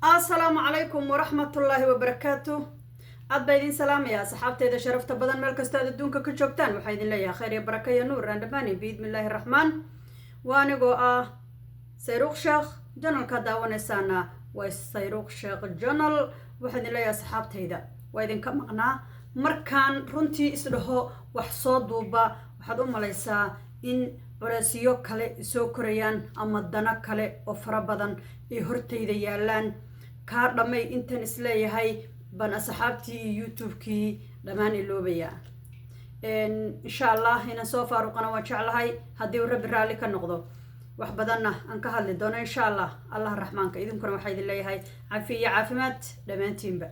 Asalaamu calaykum waraxmatullaahi wabarakaatu. Aad baa idin salaamaya, asxaabteyda sharafta badan, meel kasta aad adduunka ka joogtaan. Waxaa idin leeyahay khayr iyo baraka iyo nuur aan dhammaanayn, biidni illaahi raxmaan. Waa anigoo ah Sayruuq Sheekh, channelka daawanaysaana waa Sayruuq Sheekh Channel. Waxaa idin leeyahay, asxaabtayda, waa idinka maqnaa. Markaan runtii isdhaho wax soo duuba, waxaad u malaysaa in culeysyo kale soo korayaan ama dano kale oo fara badan ay hortayda yaalaan. Kaa dhamay intaan isleeyahay baan asxaabtii iyo YouTube-kii dhammaan iloobaya. Insha Allah inaan soo faaruqana waan jeclahay, haddii uu Rabbi raalli ka noqdo. Wax badanna aan ka hadli doono, insha Allah, Allah raxmaanka. Idinkuna waxaa idin leeyahay cafi iyo caafimaad dhammaantiinba.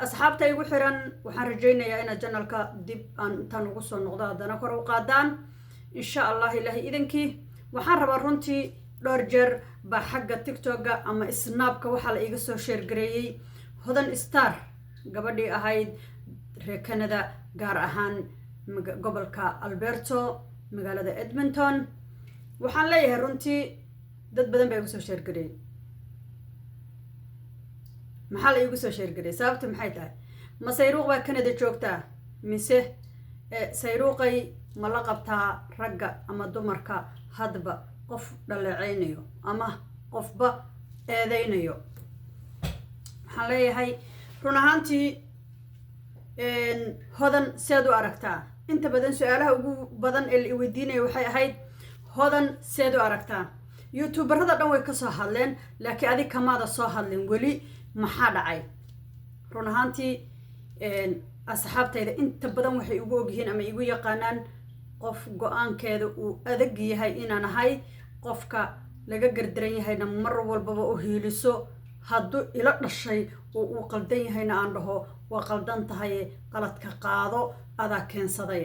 Asxaabta igu xiran, waxaan rajaynayaa inaad channelka dib aan intaan ugu soo noqdo haddana kor u qaadaan, insha Allah, Ilaahay idankii. Waxaan rabaa, runtii dhowr jeer baa xagga TikToka ama Snapka waxaa la iiga soo share gareeyey Hodan Star, gabadhii ahayd reer Canada, gaar ahaan gobolka Alberta, magaalada Edmonton. Waxaan leeyahay, runtii dad badan baa igu soo share gareeyey. Maxaa la iigu soo share gareeyey? Sababta maxay tahay? Ma Sayruuq baa Canada joogtaa, mise Sayruuqay ma la qabtaa ragga ama dumarka hadba qof dhaleeceynayo ama qofba eedeynayo? Waxaan leeyahay, run ahaantii, Hodan seed u aragtaa? Inta badan su-aalaha ugu badan ee la iweydiinaya waxay ahayd: Hodan seed u aragtaa? YouTuberada dhan way kasoo hadleen, laakiin adig kamaada soo hadlin weli, maxaa dhacay? Run ahaantii, asxaabtayda inta badan waxay igu ogyihiin ama igu yaqaanaan qof go-aankeeda uu adag yahay inaan ahay, qofka laga gardaran yahayna mar walbaba u hiiliso, hadduu ila dhashay oo uu qaldan yahayna aan dhaho: "Waa qaldan tahay, qaladka qaado, adaa keensaday."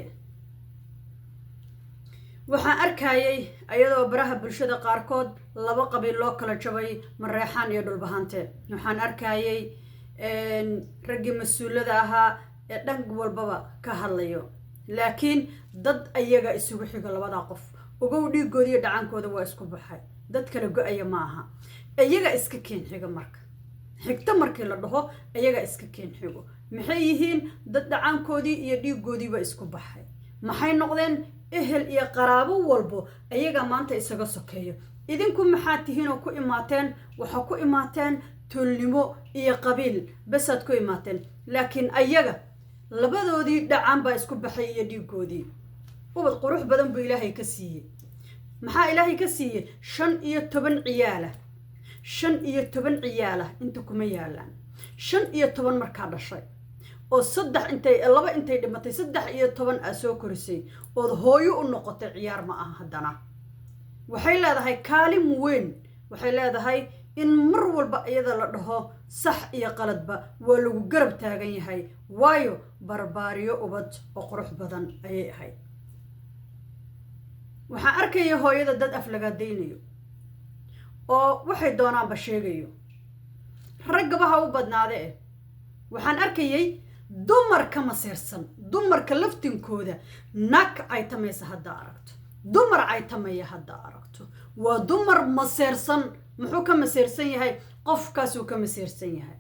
Waxaan arkayay ayadoo baraha bulshada qaarkood laba qabiil loo kala jabay, Mareexaan iyo Dhulbahante. Waxaan arkayay raggii mas-uulada ahaa ee dhan walbaba ka hadlayo, laakiin dad ayaga isugu xigo labadaa qof, ogow, dhiigooda iyo dhacaankooda waa isku baxay, dad kala go-aya ma aha, iyaga iska keen xigo. Marka xigto markii la dhaho, iyaga iska keen xigo. Maxay yihiin? Dad dhacaankoodii iyo dhiigoodiiba isku baxay. Maxay noqdeen? Ehel iyo qaraabo walbo ayagaa maanta isaga sokeeyo. Idinku maxaad tihiinoo ku imaateen? Waxaa ku imaateen tolnimo iyo qabiil basaad ku imaateen, laakiin ayaga labadoodii dhacaan baa isku baxay iyo dhiigoodii. Ubad qurux badan buu Ilaahay ka siiyey. Maxaa Ilaahay ka siiyey? 15 ciyaala. 15 ciyaala inta kuma yaalaan. 15 markaa dhashay oo saddex intay, laba intay dhimatay, 13 aa soo korisay ood hooyo u noqotay, ciyaar ma aha. Haddana waxay leedahay kaalin weyn. Waxay leedahay in mar walba iyada la dhaho sax iyo qaladba waa lagu garab taagan yahay, waayo barbaariyo ubad oo qurux badan ayay ahayd. Waxaan arkaya hooyada dad aflagaadaynayo oo waxay doonaanba sheegayo, raggaba ha u badnaade eh. Waxaan arkayay dumarka maseersan, dumarka laftinkooda, naag caytamaysa haddaa aragto, dumar caytamaya haddaa aragto, waa dumar maseersan. Muxuu ka maseersan yahay? Qofkaasuu ka maseersan yahay.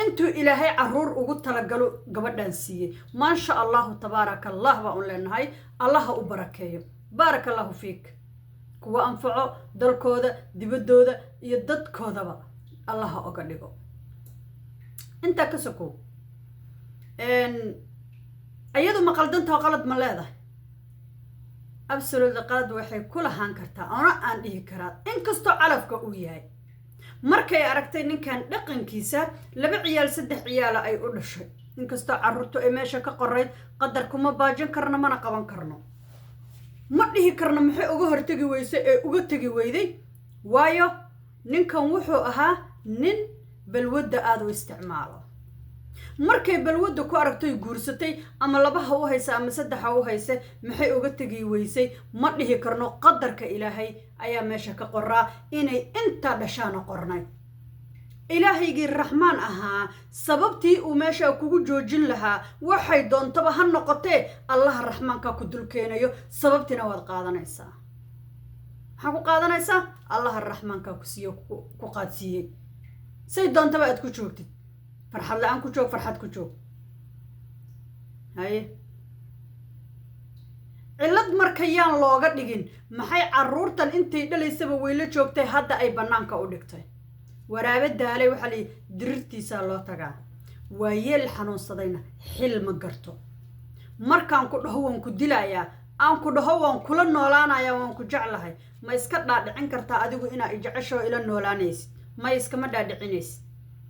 Intuu Ilaahay caruur ugu talagalo gabadhan siiyey, maasha Allahu tabaaraka Allah baa un leenahay. Allaha u barakeeyo, baaraka Allahu fiik. Kuwa anfaco dalkooda, dibaddooda iyo dadkoodaba Allaha oga dhigo. Intaa ka sokow, iyadu ma qaldantao qalad ma leedahay? Absolutely, qalad waxay ku lahaan kartaa ona aan dhihi karaa, inkastoo calafka uu yahay. Markay aragtay ninkan dhaqankiisa, laba ciyaal, saddex ciyaala ay u dhashay, inkastoo carruurtu ay meesha ka qorayd, qadar kuma baajin karno, mana qaban karno, ma dhihi karno maxay uga hortegi weysay ee uga tegi weyday, waayo ninkan wuxuu ahaa nin balwadda aada u isticmaalo. Markay balwadda ku aragtoy guursatay, ama labaha u haysa ama saddexa u hayse, maxay uga tegi weysay? Ma dhihi karno. Qadarka Ilaahay ayaa meesha ka qoraa inay intaa dhashaana qornay. Ilaahaygii raxmaan ahaa sababtii uu meesha kugu joojin lahaa, waxay doontaba ha noqotee, Allaha raxmaankaa ku dul keenayo, sababtiina waad qaadanaysaa. Maxaa ku qaadanaysaa? Allaha Raxmaankaa ku siiye, ku qaadsiiyey. Say doontaba aad ku joogtid, farxad la-aan ku joog, farxad ku joog. Haye, cillad marka yaan looga dhigin. Maxay carruurtan intay dhalaysaba weyla joogtay, hadda ay bannaanka u dhigtay? Waraabe daalay waxaa layihi dirirtiisaa loo tagaa. Waa yeel xanuunsadayna xil ma garto. Markaan ku dhaho waan ku dilayaa, aan ku dhaho waan kula noolaanayaa, waan ku jeclahay, ma iska dhaadhicin kartaa adigu inaa ijeceshoo ila noolaanaysid? Ma iskama dhaadhicinaysid,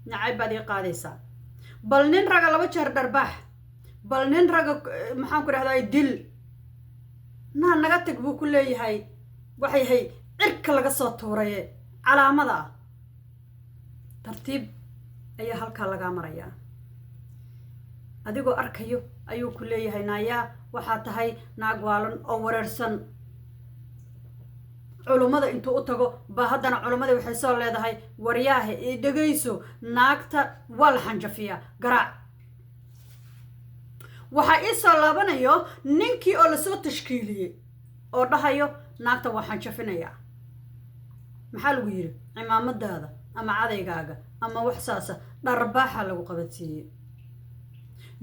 nacayb baad ii qaadaysaa. Bal nin raga laba jeer dharbaax, bal nin raga, maxaan ku dhahdaa, dil naa naga tag buu ku leeyahay. Waxay hay cirka laga soo tuuraye calaamada ah, tartiib ayaa halkaa lagaa marayaa. Adigoo arkayo ayuu ku leeyahay, naayaa, waxaa tahay naag waalan oo wareersan. Culummada intuu u tago baa haddana culimmadii waxay soo leedahay, waryaahe, ii dhegayso, naagta waa la xanjafiyaa, garaac. Waxaa ii soo laabanayo ninkii oo lasoo tashkiiliyey oo dhahayo, naagta waa xanjafinayaa. Maxaa lagu yidhi? Cimaamadaada ama cadaygaaga ama wax saasa dharbaaxa lagu qabadsiiyey.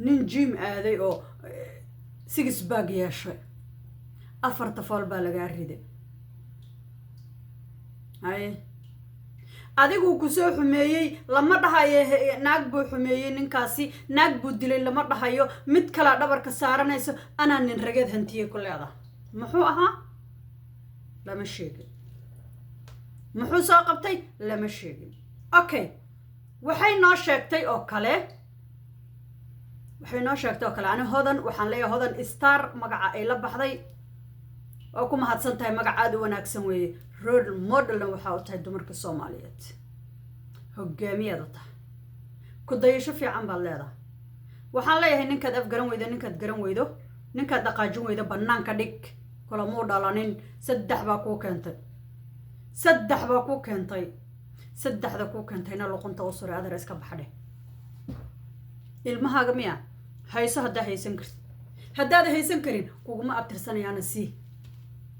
Nin gym aaday oo six pack yeeshay, afarta fool baa lagaa riday. Haye, adiguu kusoo xumeeyey lama dhahayo, naag buu xumeeyey ninkaasi, naag buu dilay lama dhahayo. Mid kalaa dhabarka saaranayso, anaa nin rageed hantiyey ku leedaha. Muxuu ahaa lama sheegin, muxuu soo qabtay lama sheegin. Okay, waxay noo sheegtay oo kale, waxay noo sheegtay oo kale, ani Hodan waxaan leeyahay, Hodan Star magaca ay la baxday waa ku mahadsan tahay, magac aada u wanaagsan weeye. Role modelna waxaa u tahay dumarka Soomaaliyeed, hogaamiyaad u tahay, ku dayasho fiican baad leedahay. Waxaan leeyahay, ninkaad afgaran weydo, ninkaad garan weydo, ninkaad dhaqaajin weydo, banaanka dhig. Kulamuu dhalanin. Saddex baa kuu keentay, saddex baa kuu keentay, saddexda kuu keentayna luqunta u suray. Adar iska baxdhe. Ilmahaaga miya hayso? Haddaa haysan kartid, haddaada haysan karin, kuguma abtirsanayaana sii,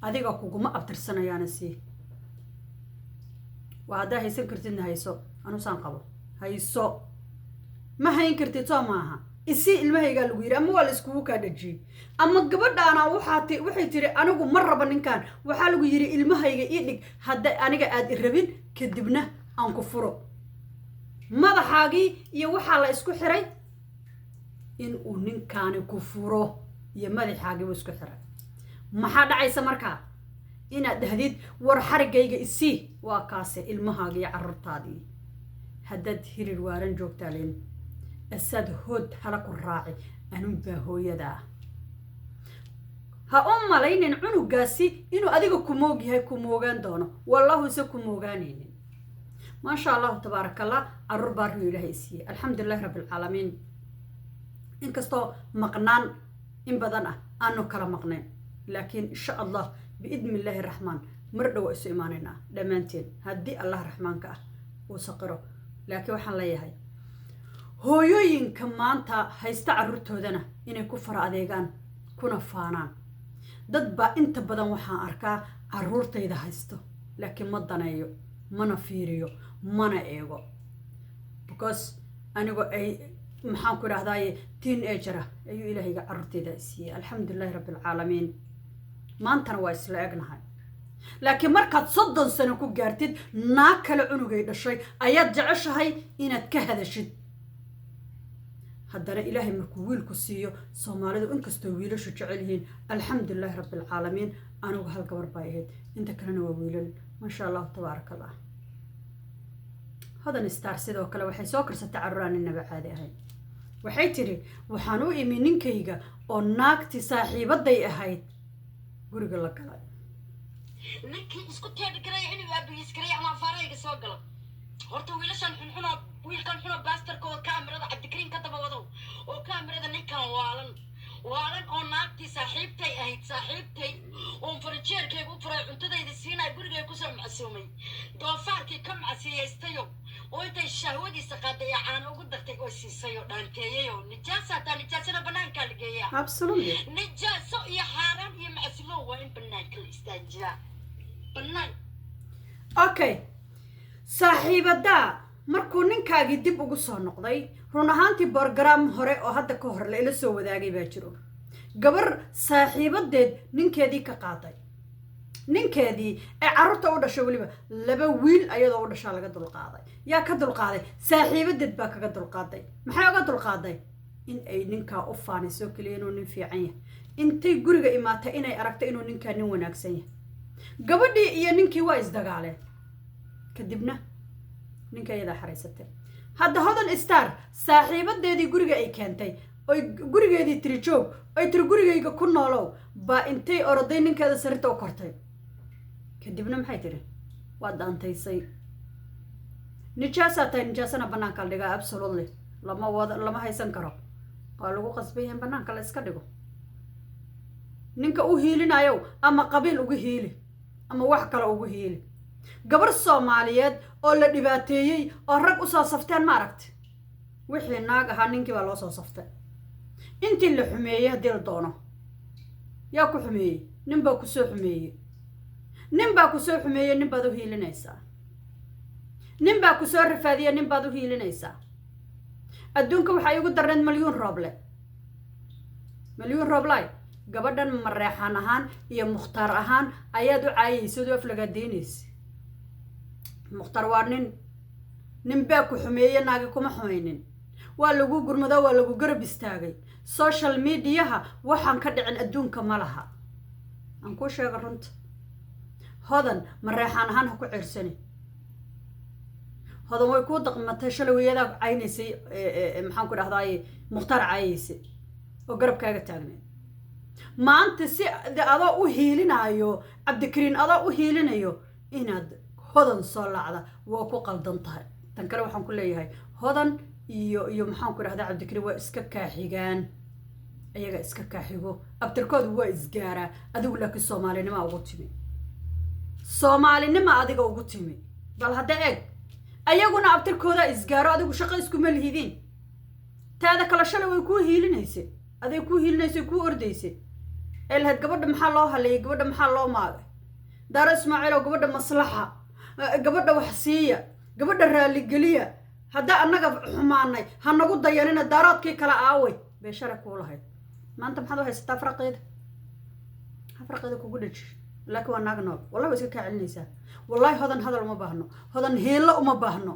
adiga kuguma abtirsanayaana sii. Waa haddaa haysan kartidna hayso, anusaan qabo hayso. Ma hayn kartid soo maaha? Isii ilmahaygaa lagu yidhi, ama waa la iskugu kaa dhajiyey, ama gabadhaana waxaa ti waxay tiri, anigu ma raba ninkan. Waxaa lagu yidhi, ilmahayga ii dhig hadda aniga aad i rabin, kadibna aan ku furo. Madaxaagii iyo waxaa la isku xiray in uu ninkaani ku furo iyo madaxaagii buu isku xiray. Maxaa dhacaysa markaa? Inaad dhahdid, war xarigayga isii. Waa kaase ilmahaaga iyo carruurtaadii. Haddaad hirir waaran joogtaaleen, asaad hood hala ku raaci, anunbaa hooyadaa. Ha u malaynin cunugaasi inuu adiga kumoog yahay, kumoogaan doono, wallahu se kumoogaanaynin. Maasha Allahu tabaaraka Allah, carruur baa ruu Ilaahay siiyey, alxamdulilahi rabbi alcaalamiin. Inkastoo maqnaan in badan ah aanu kala maqnayn, laakiin insha Allah, biidni Illaahi Raxmaan, mar dhow waa isu imaanaynaa dhammaanteen haddii Allah Raxmaanka ah uu saqiro. Laakiin waxaan leeyahay, hooyooyinka maanta haysta carruurtoodana inay ku fara adeegaan kuna faanaan. Dad baa inta badan waxaan arkaa carruurtayda haysto, laakiin ma daneeyo, mana fiiriyo, mana eego, because anigu ay, maxaan ku idhahdaaye, teenager ah ayuu Ilaahayga carruurtayda siiyey, alxamdulilahi rabbi alcaalamiin. Maantana waa isla egnahay. Laakiin markaad 30 sano ku gaartid, naag kale cunugay dhashay ayaad jeceshahay inaad ka hadashid. Haddana Ilaahay markuu wiilku siiyo, Soomaalidu inkastoo wiilashu jecel yihiin, alxamdulilahi rabbi alcaalamiin, anigu hal gabar bay ahayd, inta kalena waa wiilal, maasha Allahu tabaaraka Allah. Hodan Star sidoo kale waxay soo karsatay carruur inaba caadi ahayn. Waxay tidhi, waxaan u imi ninkayga oo naagtii saaxiibaday ahayd guriga la galay. Ninkii isku teedhi karaya inuu aabihiis karaya ama afaarayga soo galo. Horta wiilashan xunxunoo, wiilkan xunoo baastarka oo kaamirada Cabdikariin ka daba wadow, oo kaamirada, ninkan waalan waalan oo naagtii saaxiibtay ahayd, saaxiibtay oon farijeerkayga u furay, cuntadayda siinaya, gurigay kusoo macsuumay, doofaarkii ka macsiyaystayo oo intay shahwadiisa qaaday ee caano ugu dartay oo siisay oo dhaanteeyay oo nijaasa, hataa nijaasana banaankaa la geeyaa. Nijaaso iyo xaaraan iyo macsulo waa in banaanka la istaajiyaa. Bannaan. Okay, saaxiibadaa markuu ninkaagii dib ugu soo noqday, run ahaantii program hore oo hadda ka hor la ila soo wadaagay baa jiro, gabar saaxiibadeed ninkeedii ka qaaday, ninkeedii ee carruurta u dhashay, weliba laba wiil ayadoo u dhashaa laga dulqaaday. Yaa ka dulqaaday? Saaxiibadeed baa kaga dulqaaday. Maxay uga dulqaaday? In ay ninkaa u faanayso keliya inuu nin fiican yahay. Intay guriga imaatay inay aragto inuu ninkaa nin wanaagsan yahay. Gabadhii iyo ninkii waa isdagaaleen, kadibna ninka iyadaa xaraysatay. Hadda Hodan Star saaxiibadeedii guriga ay keentay, oy gurigeedii tiri joog, oy tiri gurigayga ku noolow, baa intay oroday ninkeeda sarirta u kortay. Kadibna maxay tiri? Waa daantaysay, nijaasaa tahay, nijaasana banaanka la dhigaa. Absolutely, lama wada, lama haysan karo, waa lagu qasban yahay in banaanka la iska dhigo. Ninka u hiilinayo ama qabiil uga hiili ama wax kale ugu hiili, gabar Soomaaliyeed oo la dhibaateeyey oo rag usoo safteen ma aragti? Wixii naag ahaa ninkii baa loo soo saftay. Intii la xumeeyey haddii la doono, yaa ku xumeeyey? Nin baa kusoo xumeeyey, nin baa kusoo xumeeyey, nin baad u hiilinaysaa. Nin baa kusoo rafaadiyey, nin baad u hiilinaysaa. Adduunka waxaa iigu darneed Malyuun Rooble. Malyuun Rooblay, gabadhan Mareexaan ahaan iyo Mukhtaar ahaan ayaad u caayaysa od u aflagaadaynaysa. Mukhtaar waa nin, nin baa ku xumeeye, naagi kuma xumaynin. Waa lagu gurmado, waa lagu garab istaagay. Social mediaha waxaan ka dhicin adduunka ma laha. Aan kuu sheega runta, Hodan Mareexaan ahaan ha ku ceersani. Hodan way kuu daqmatay. Shalay wayadaa caynaysay, maxaan ku dhahdaay, Mukhtaar caayaysay oo garabkaaga taagneed. Maanta si adoo u hiilinaayo Cabdikariin, adoo u hiilinayo inaad Hodan soo laacda, waa ku qaldan tahay. Tan kale waxaan ku leeyahay, Hodan iyo maxaan ku dhahdaa, Cabdikariin waa iska kaaxigaan, ayaga iska kaaxigo, abtirkoodu waa isgaaraa. Adigu laakiin Soomaalinima ugu timi, Soomaalinima adiga ugu timi. Bal hadda eeg, ayaguna abtirkoodaa isgaaro, adigu shaqo iskuma lihidiin. Taada kale, shalay way kuu hiilinaysa, aday kuu hiilinaysa, kuu ordaysa ee lahayd gabadha maxaa loo haleeyay, gabadha maxaa loo maagay, Daaro Ismaaciilow, gabadha maslaxa, gabadha wax siiya, gabadha raaligeliya, haddaa annaga xumaanay ha nagu dayanina, daaroodkii kala aaway, bay shalay kuu lahayd. Maanta maxaad u haysataa? Faraqeeda faraqeeda kugu dhaji, laakiin waa naag nool. Wallahi waa iska kaa celinaysaa. Wallahi Hodan hadal uma baahno, Hodan hiillo uma baahno,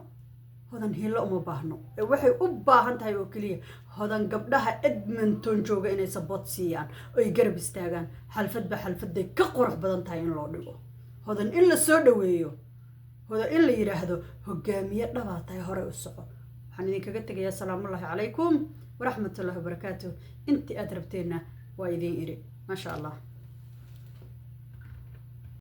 Hodan hiillo uma baahno. Ee waxay u baahan tahay oo keliya Hodan gabdhaha Edmonton jooga inay support siiyaan oy garab istaagaan. Xalfadba xalfaday ka qurux badan tahay in loo dhigo Hodan, in la soo dhaweeyo Hodan, in la yidhaahdo hogaamiye dhabaa tahay, hore u soco. Waxaan idinkaga tegayaa asalaamullaahi calaykum waraxmatullahi wabarakaatuh. Intii aad rabteenna waa idiin iri, maasha Allah.